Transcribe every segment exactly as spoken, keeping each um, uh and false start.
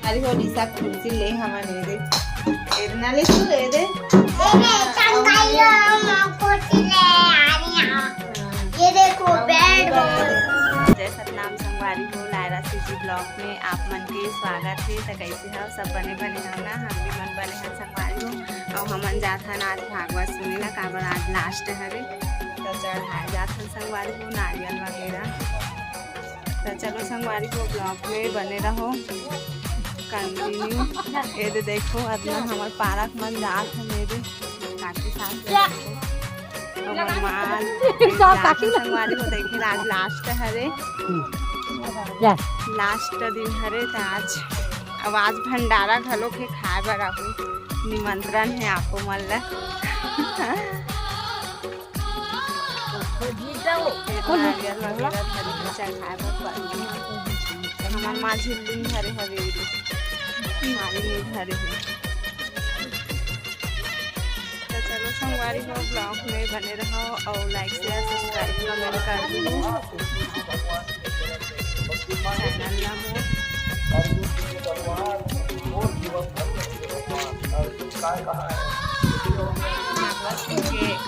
अरे हो निशा कुर्सी ले हमन ए दे। ए दे ना ले तू, ए दे। ए दे, संगवारी हो, हम कुर्सी ले आ रही हूँ। ये देखो, bed ball। जय सतनाम संगवारी हो, लायरा सीजी vlog में आप मन के स्वागत हे। त कैसे हव? सब बने बने हव ना? हम भी मन बने हन संगवारी हो। अउ हमन जात हन आज भागवत सुने ला, काबर आज last हरे। त चढ़ाए जात हन संगवारी हो, नारियल वगैरह। त चलो संगवारी हो, vlog में बने रहो continue। ए दे देखो, अतना हमर पारक मन जात हे मेरे काकी सास ले देखो। हमर माल सब काकी जात हे संगवारी हो, देखे आज last हरे, जा। Last दिन हरे, त आज अब आज भंडारा घलो के खाए बर आहू, निमंत्रण हे आपो मन ला। नारियल वगैरह धरे हे, चढ़ाए बर परही। हमर माँ झिल्ली धरे हवे, थाली में धरे हे। त चलो संगवारी हो, vlog में बने रहो अउ like, share, subscribe, comment कर दो channel ला मोर।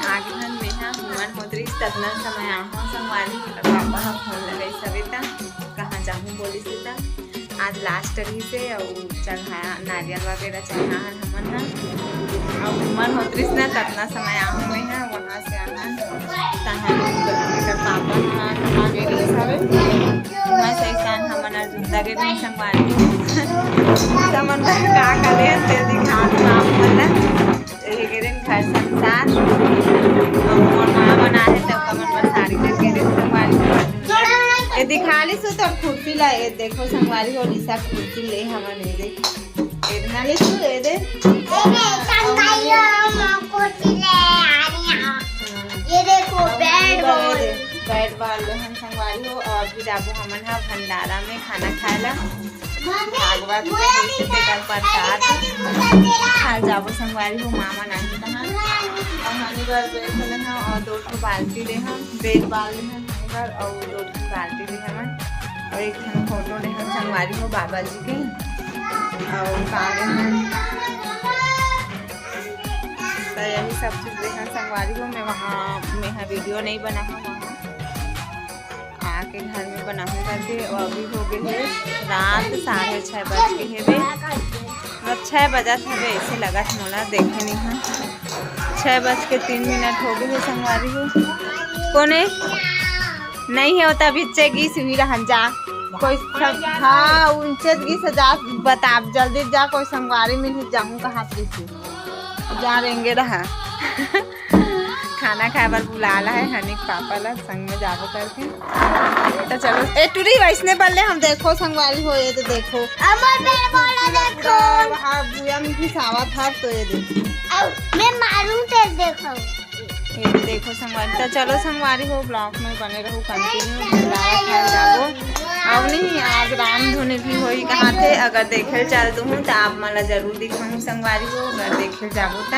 आगे हन मेहा, हुमन होत रिहिस, ततना समय आहूँ संगवारी, पापा ह फोन लगाइस हवे त कहाँ जाहूँ बोलिस हे त। आज last रिहिस हे अउ चढ़ाया, नारियल वगैरह चढ़ाहन हमन ह। अउ हुमन होत रिहिस ना, ततना समय आहूँ मेहा, वहाँ से आहन। तहाँ एकर पापा ह आ गे रिहिस हवे। वहाँ से अइसन हमन अर्जुंदा गे रिहिन संगवारी। त मन का का ले हन, ते दिखात हँव आप मन ला। ये गे रेहेन घर संसार। अउ मोर माँ मन आहे त ओकर मन बर साड़ी लेके गे रेहेन संगवारी हो। ये दिखा लिस तोर कुर्सी ला, ये देखो संगवारी हो, निशा कुर्सी ले हमन ए दे। ये दे ना ले तू, ये दे। ये दे, संगवारी हो, हम कुर्सी ले आ रही हूँ। ये देखो, bed ball। Bed ball ले हन संगवारी हो, अउ अभी जाबो हमन ह भंडारा में खाना खाए ला। भागवत के होइसे तेकर प्रसाद खाए जाबो संगवारी हो, मामा नाही कहाँ। अउ हनी बर बेल ले हन, अउ दो ठो बाल्टी ले हन, बेल बाल ले हन हनी बर, अउ दो ठो बाल्टी ले हन, अउ एक ठन फोटो ले हन संगवारी हो बाबा जी के, अउ का ले हन। त यही सब चीज ले हन संगवारी हो। मैं वहाँ, मैं ह video नहीं बनाहूँ वहाँ। आके घर में बनाहूँ करके, अउ अभी हो गे हे रात साढ़े छः बज गे हेबे, मतलब छः बजत हवे, अइसे लगत मोला, देखे नहीं हन, छः बज के तीन मिनट हो गे हे संगवारी हो। कोने नहीं हे, ओता बिच्चे गिस हुई रहन जा, कोई सब, हाँ, उनचे गिस जा, बता जल्दी जा, कोई संगवारी मिलही, जाहूँ कहाँ पे जा रेंगे रहा। खाना खाए बर बुला ला हे हनी के पापा ला, संग में जाबो करके। त चलो, ए टूरी, वइसने बल्ले हम देखो संगवारी हो, ये तो देखो। अमर पेड़ बोला देखो। वहाँ भूया में घिसावत हर तो ये देखो। अब मैं मारूं तेरे देखो। ये तो देखो संगवारी, त चलो संगवारी हो, vlog में बने रहो continue। भंडारा खाए जाबो। अब नहीं, आज राम धुनी भी होई कहाँ थे, अगर देखे चल दूँ त आप मन ला जरूर दिखाऊँ संगवारी हो, अगर देखे जाबो त।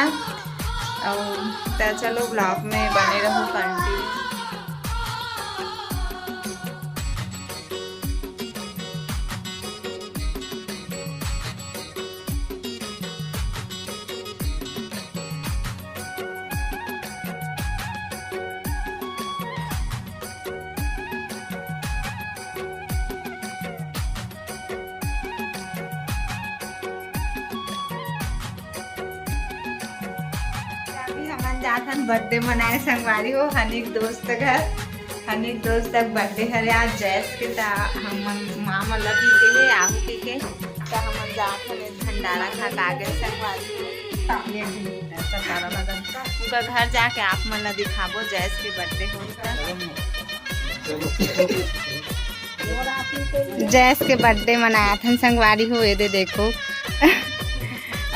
अउ त चलो vlog में बने रहो continue। अभी हमन जात हन birthday मनाए संगवारी हो, हनी के दोस्त घर। हनी के दोस्त के birthday हरे आज जैस के, त हमन माँ मन ला भी के हे, आहू के के, त हमन जात हन भंडारा खा के आगे संगवारी हो। उनका घर जाके आप मन ला दिखाबो, जैस के birthday हो त। जैस के birthday मनात हन संगवारी हो, ये दे देखो।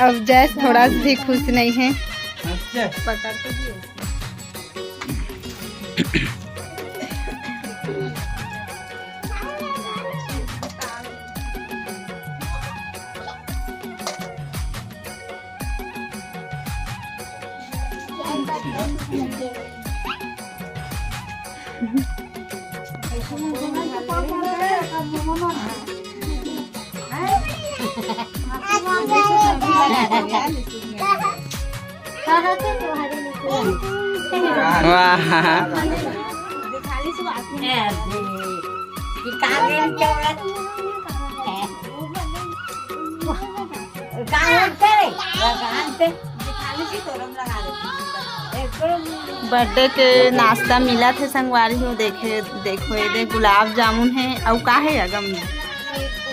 अब जैस थोड़ा भी खुश नहीं है। अच्छा। पकड़ के दियो। वाह। बर्थडे के नाश्ता मिलत हे संगवारी हो। देखे, देखो, ये दे गुलाब जामुन हे। अउ का हे अगम में?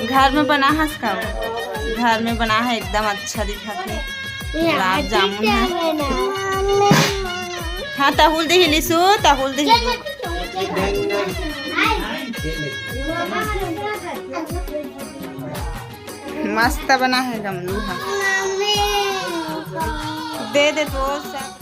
घर में बना हस का वो? घर में बना हे, एकदम अच्छा दिखत हे। गुलाब जामुन हे। हाँ, तहुल दिही लिसु, तहुल दिही। मस्त बना हे गमलू हा। दे दे तो सब।